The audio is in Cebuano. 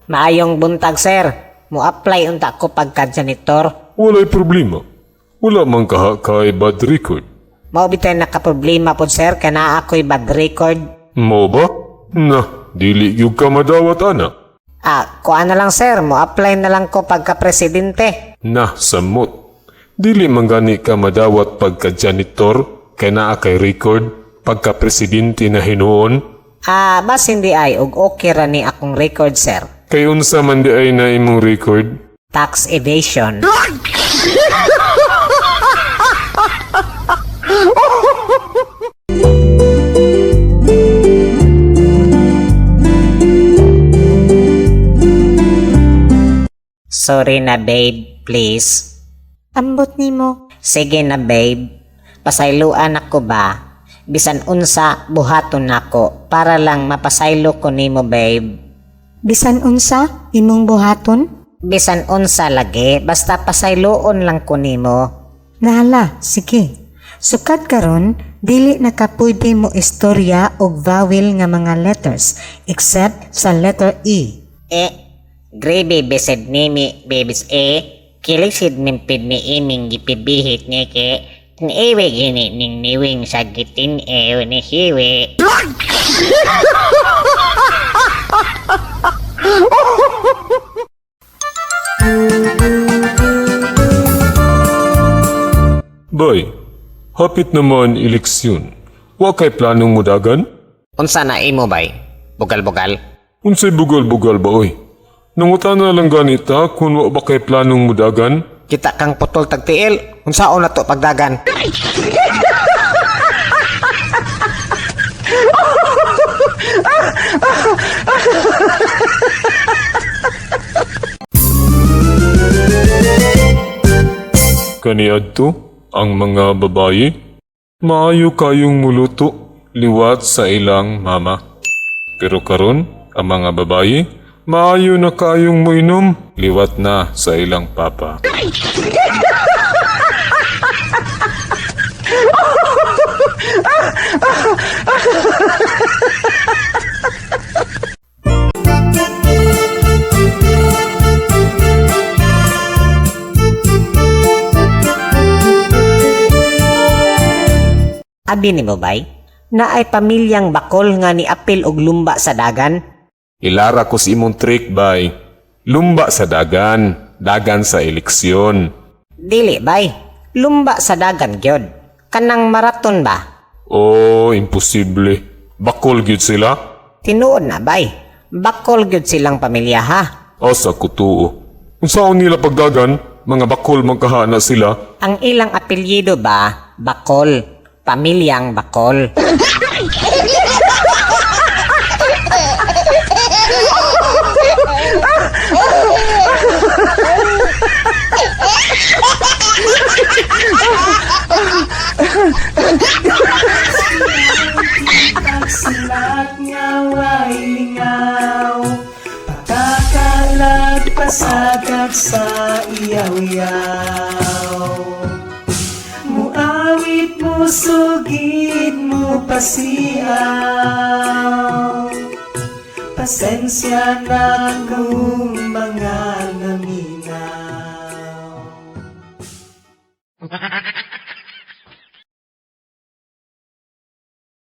Maayong buntag, sir. Mo-apply unta ko pagka janitor. Walay problema. Wala man kaha kay bad record. Mao bitay nakaproblema pod, sir, kay naa ako'y bad record. Mo ba? Na, dili gyud ka madawat ana. Ah, kuan na lang, sir, mo-apply na lang ko pagka presidente. Na, samot. Dili man gani ka madawat pagka janitor kay naa kay record pagka presidente na hinuon. Ah, basin di ay og okay ra ni akong record, sir. Kay unsa man di ay na imong record? Tax evasion. Sorry na, babe, please. Ambot nimo. Sige na, babe. Pasayloan ako ba? Bisan unsa buhaton nako para lang mapasaylo ko nimo, babe. Bisan unsa imong buhaton? Bisan unsa lagi, basta pasayloon lang ko nimo. Nahala, sige. Sukad karon, dili na ka pwede mo istorya og vowel nga mga letters except sa letter E. Eh, grabe besed nimi babies e, kilisid mimpid ni iming gipibihit ni ke, niiwi gini ning niwing sa gitin e ni hiwi. Bay, hapit naman eleksyon. Wa kay planong mudagan? Unsa na imo bay? Bugal-bugal? Unsay bugal-bugal ba oy? Nangutana lang ganita kung wa ba kay planong mudagan? Kita kang putol tagtiil, unsaon na to pagdagan? Kaniadto, ang mga babaye, maayo kayong muluto liwat sa ilang mama. Pero karon, ang mga babaye, maayo na kayong muinom liwat na sa ilang papa. Abi nimo bay? Naay pamilyang bakol nga ni apil og lumba sa dagan? Ilara ko sa imong trick bay. Lumba sa dagan, dagan sa eleksyon. Dili bay, lumba sa dagan gyud. Kanang maraton ba? Oh, imposible. Bakol gyud sila. Tinuod na bay. Bakol gyud silang pamilya ha. Asa ko tuo. Unsaon nila pagdagan, mga bakol magkahana sila. Ang ilang apelyido ba? Bakol. Pamilyang Bakol. Pagsilat nga way lingaw, pagkakalag pasagad sa iyaw-yaw. Muawit mo sugid mo pasiaw. Pasensya na kung mga